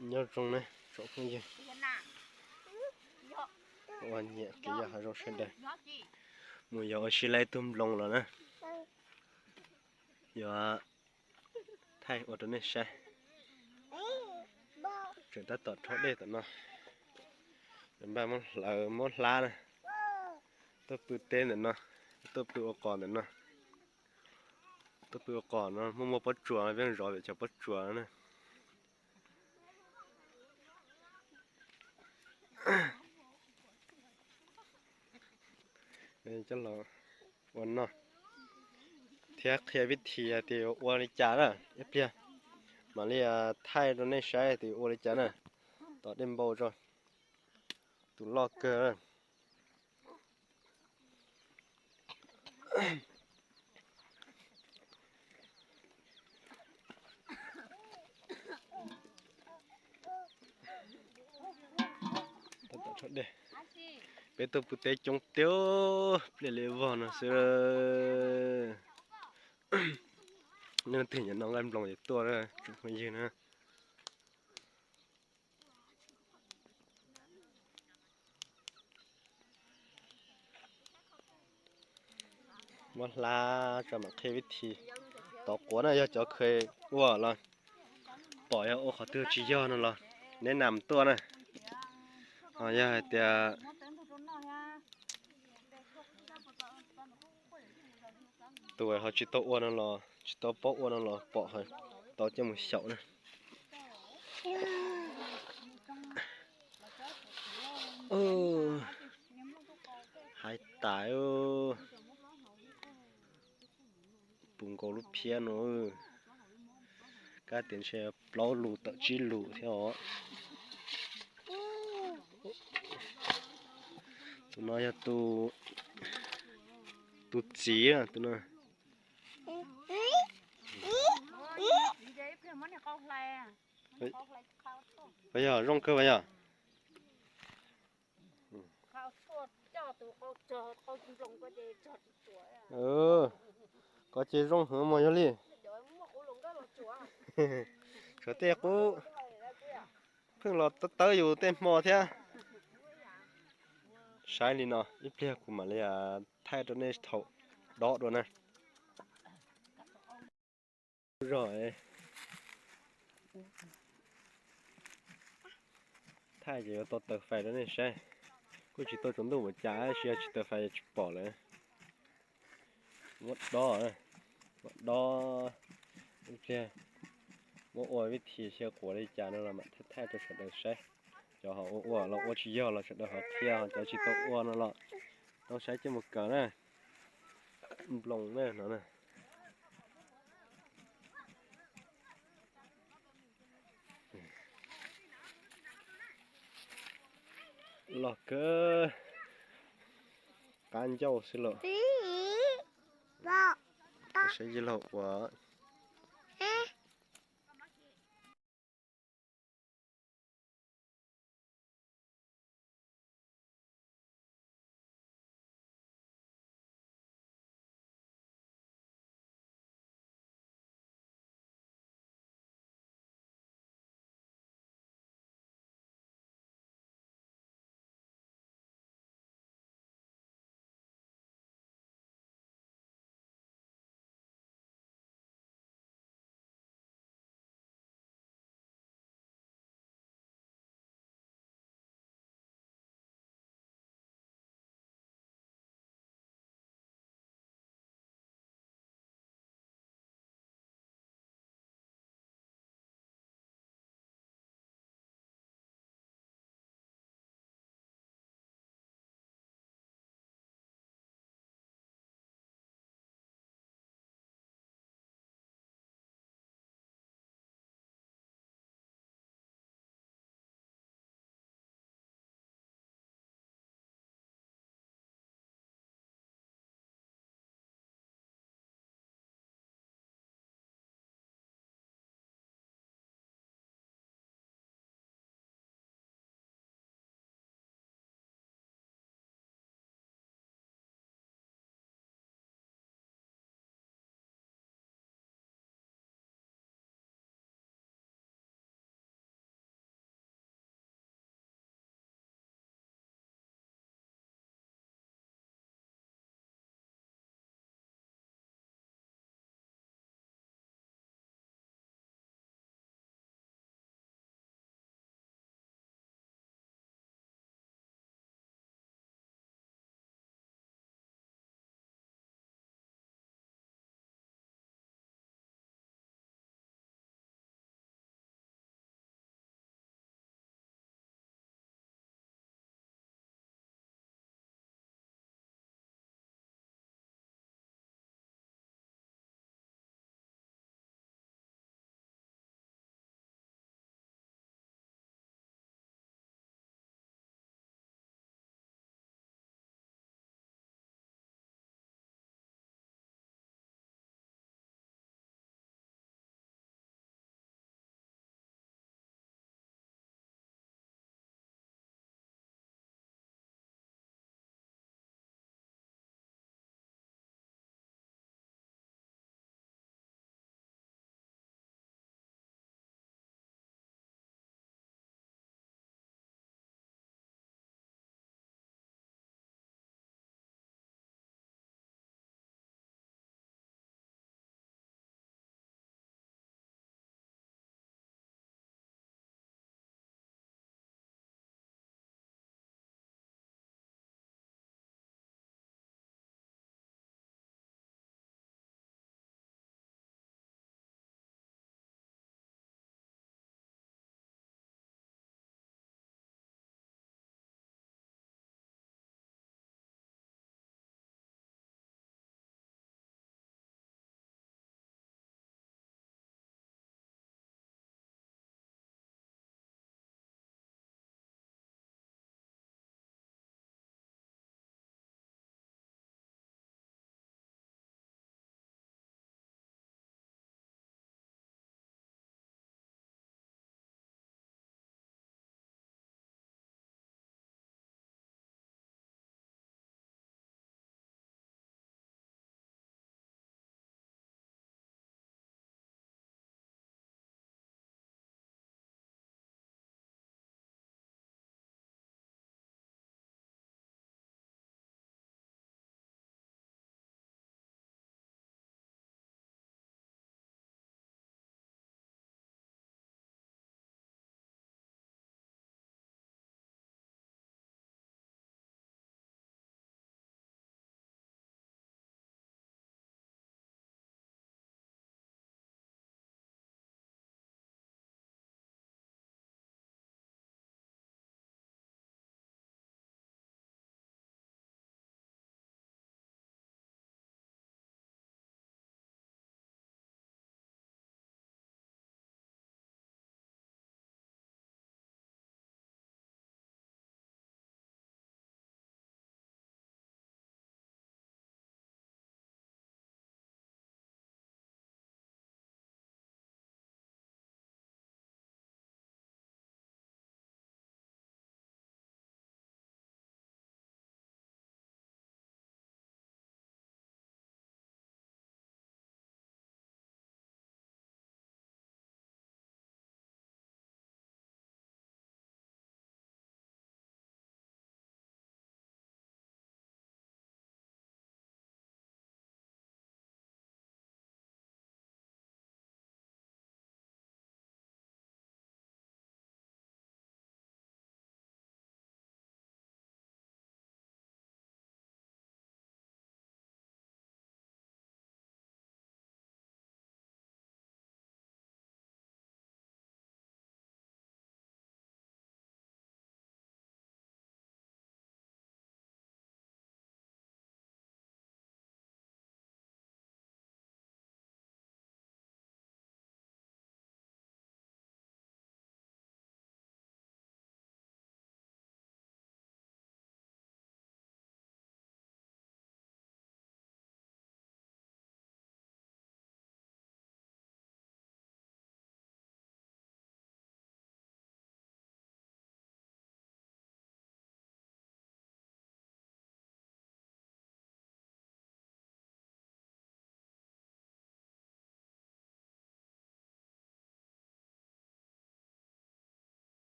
Nyob zoo ne tsoom phooj ywg uas nyiam kev yos hav zoov sawv daws, mus yos ua si lawm ib tug nploos los na, yuav thaij ua rau nej saib. Tseem tab tom rhaub dej tom no, npaj muab hlawv muab hlab na, tuaj pw teb ntawm no, tuaj pw ua qos ntawm no. Tuaj pw ua qos no muaj muaj pob tsuas, peb zov pem cov pob tsuas na. Coj los ua noj thiab qhia vib thi hais tias yuav ua li cas na, ib pliag mam li thaij rau nej saib tias yuav ua li cas na. Tom dej npau tso, tus loj kawg na. Peb tuaj pw teb coob tiag, pliaj li vog no xwb. Nej leej twg nyiam noj nqaij nploos ces tuaj, tsoom phooj ywg na. Muab hlab tso mam qhia vib thi tov quav na, yog cov kheev ua los pom yog ua qhov twg tsis yog no los neb nam tuaj na. Ho yog hais tias tus ho tsis tau ua no los tsis tau paub ua no los pom tau coj mus xyaum na. Hais tas, puv nkaus lub phiab no, kab tias ntshe plaub lus tawm tsib lus thiab os. Tus no yog tus txiv, tus no. Yog zoo kawg yog. Qhov ces zoo heev mas yog li. Tshuav tej qub, pheej los tawb yus tej hmo thiab. Saib li no ib pliag kuv mam li thaij rau nej thaum dob dua na. Zog thaij ces yuav tau taws fais rau nej saib. Kuj tsis tau tsaus ntuj npaum cas tab sis yog tsis taws fais tsis pom lawm. Muab dob, muab dob ib pliag, muab ua vib thi xyaw quav li cas no los mam thaij thaij rau sawv daws saib. Cov ho ua ua los ua tsis yog los sawv daws ho qhia, ho cov tsis tau ua no los tau saib coj mus kawm na. Nploos na no na. Loj kawg, qab ncauj xwb los. Saib yij laug ua.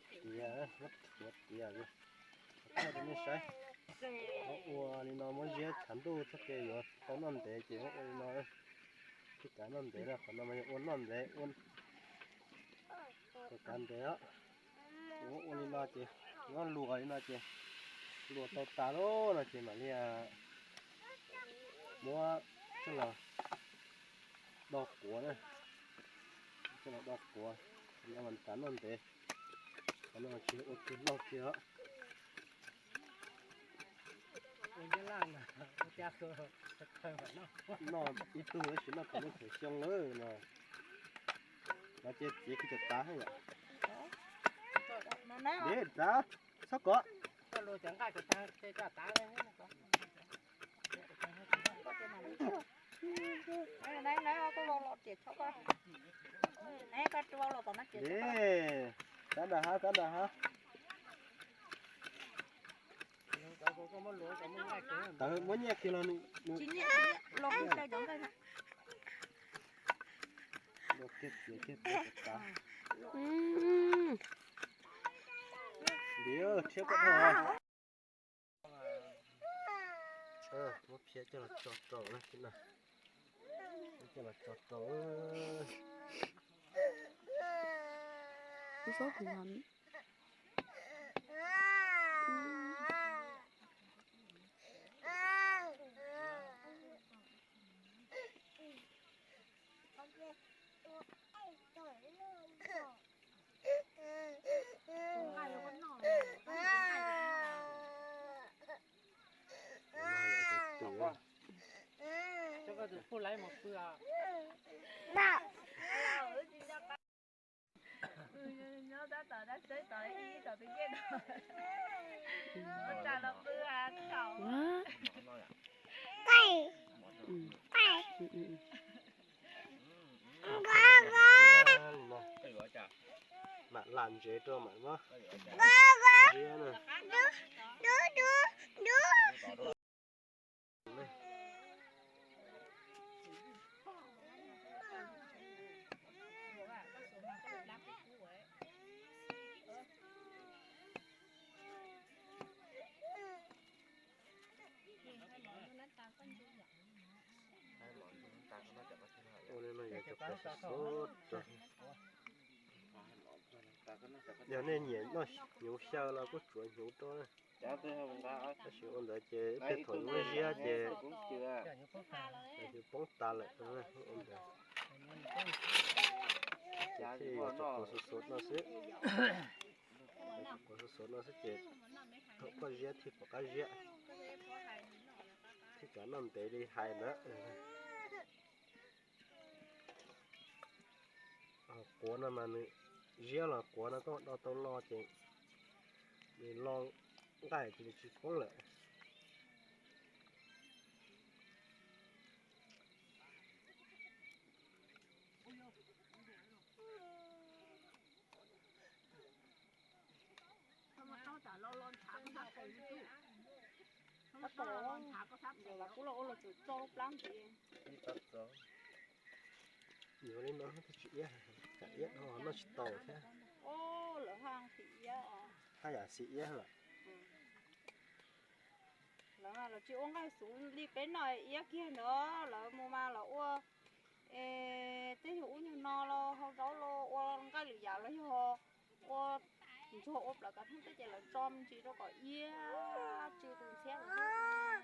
Tias, muab thuav tias, thaj rau nej saib. Muab ua li no muab ziab tshav ntuj txoj kev yuav tau noj ntev ces muab ua li no. Tsis kav noj ntev no, qhov no mas yog ua noj ntev, ua kav ntev os. Muab ua li no ces, muab luas li no ces, luas tau tas lawm no ces mam li muab coj los do quav na. Coj los do quav, qhov no mas kav noj ntev, qhov no mas tsis ua tsis loj kiag os. Noj ib tug tab sis noj kom muaj thaum xyoo lawm no. No ces txiav kiag cov tav yom. Deb tav, txhob kov. Deb, kab nram hav, kab nram hav. Tawv muab nyiaj kiag los nws, nws Ntiav thiab koj dhau. Muab phiab coj los tso rau na, coj los tso rau. Nyob tab tom dab tsheb tod ib tog twb ncej no. Ua tsa los pw thaum. Mam lam ntsev rau mam muab ziab na. Ua li no yuav cov qhuav sov sov rau. Yog nej nyiam noj hnyuv xyaw los kuj tsuav hnyuv rau na. Tab sis ua ntawd ces ib pliag thaum yuav muab ziab ces hnyuv poob tas lawm. Ua ntawd ces thiaj yuav cov qhuav sov sov no xwb. Cov qhuav sov sov no xwb ces thaum koj ziab thiaj pom qab ziab, thiaj kav noj ntev li hais ntawd. Quav no mas nws, ziab los quav no koj do tau lo ces nws lo nqaij ces nws tsis poob lawm. Kuv los ua los tseem tso lub plab ntxiv. Yuav li no thiaj tsis iab, tsam iab dhau noj tsis tau thiab. Lawv haj xim iab os. Haj yam xim iab lawm. Lawv los tsis ua nqaij xuv li peb noj iab kiag ntawd, lawv mus mas lawv ua, es tej yog ub nyuag no los hau zaub los ua nqaij lwm yam los yog ua ntsuag ua plaws kav theej tej ces lawv tso me ntsis rau kom iab tsw tus ntxhiab lawm.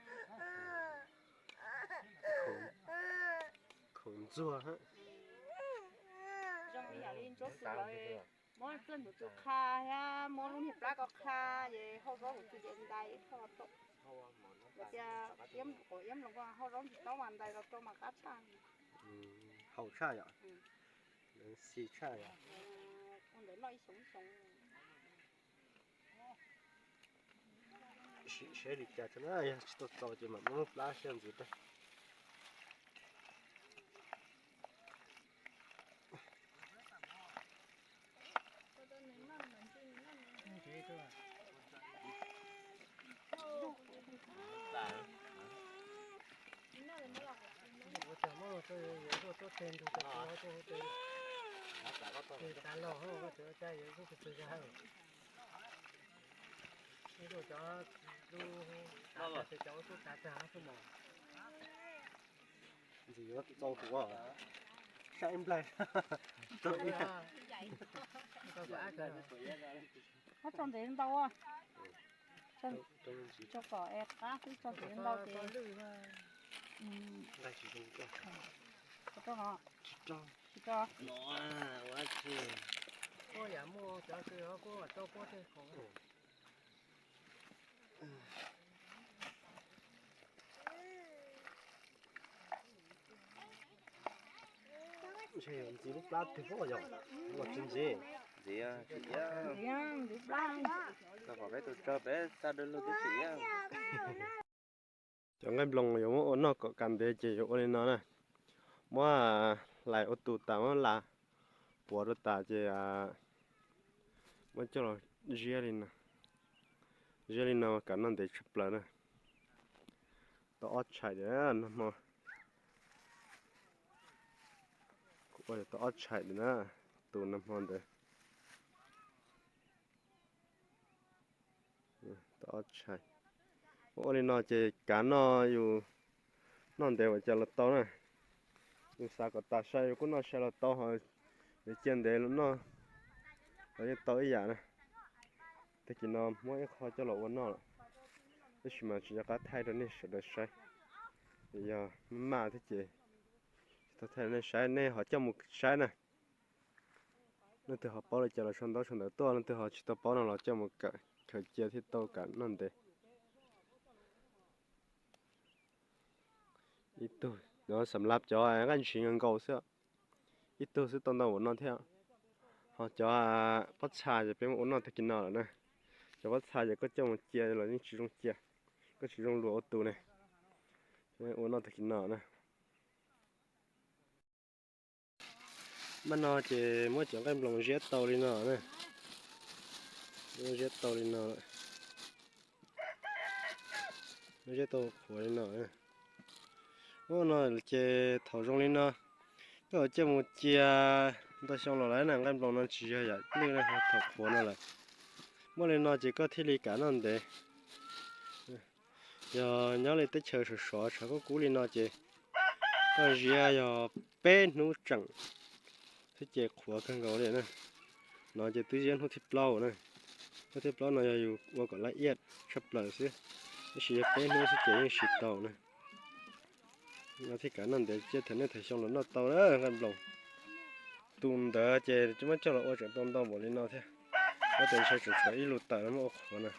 Khoom ntxuag. Zoo li yam li ntsuab xwb lawv muab txuj ntxuv tus qha thiab muab lub niag plab ko qha, ces hau zaub hauv txwv ces ntais thoj rau. Tias iab nploos ko hau zaub ntsis taub mas ntais los rau mas qab tshaj. Haum tshaj yom. Xis tshaj yom. Ua ntawd noj ib xyoo ib xyoo. Sim seb li cas tso na, yog tsis tau txaus ces mam muab lub plab siab ntxiv tag. Ua cas muab los rau yuav tuaj tuaj teg ntug rau kuv tuaj hu tes. Tes tav los koj tseem ua cas yuav tuaj tes tes hawm. Ntxim yuav txaus huv, saib nplaig. Tso ntsev ntau, tso kom es qab xwb, tso ntsev ntau ces tsis rau hov, tsis rau. Ntshe ntxiv lub plab twg pob yog, los tsis ntxiv. Ntxiv, tsis iab. Tau kom peb tus tsawg peb xa dua lug twb tsis iab. Cov nqaij nploos yuav muab ua noj kom kav ntev ces yuav ua li no na. Muab hlais ua tus tas, muab las puav rau tas ces muab coj los ziab li no. Ziab li no kav noj ntev tshaj plaws na. Tau ob tshais tiag nag hmo. Kuv ua tau ob tshais tiag na, tus nag hmo ntawd. Tau ob tshais. Ua li no ces kav noj yus noj ntev ua cas los tau na. Yus xav kom tas sai yus kuj noj sai los tau, ho yuav cia ntev los noj los yeej tau ib yam na. Tag kis no muab ib qho coj los ua noj lawm, tab sis mas tsis nco qab thaij rau nej sawv daws saib. Yog maj maj thiab ces tsis tau thaij rau nej saib, nej ho coj mus saib na. Leej twg ho paub li cas los sau ntaub sau ntawv tuaj, leej twg ho tsis tau paub no los coj mus khaws cia thiaj tau kav noj ntev. Ib tug, xam lab cov nqaij ntshiv nkaus xwb, ib tug xwb tau ntau npaum no thiab. Ho cov pob txha ces peb muab ua noj tag kis no lawm na. Cov pob txha ces koj coj mus cia los yeej tsis zoo cia, koj tsis zoo luag ua tus ne. Ua noj tag kis no na. Maj no ces muab cov nqaij nploos ziab tau li no na. Muab ziab tau li no, muab ziab tau qhuav li no. Ua no ces thaum zoo li no, koj coj mus cia ntau xyoo los lawm na, nqaij nploos no tsis yog yam lwj na, thaum qhuav no lawm. Muaj li no ces koj thiaj li kav noj ntev. Yog nyob li teb chaws sov sov tshav kub kub li no ces koj ziab yog peb hnub tseem xwb ces qhuav kawg nkaus li na. No ces twb ziab hnub thib plaub na. Hnub thib plaub no yog yus ua kom laj iab tshaj plaws xwb, tab sis yog peb hnub xwb ces yeej siv tau na. No thiaj kav noj ntev, cia thaum niaj thaum xyoo los noj tau na nqaij nploos. Tus ntawd ces muab coj los ua tseem tau ntau npaum li no thiab. Tab sis ntshai tseem tshuav ib lub tawm no muab ua qhuav na.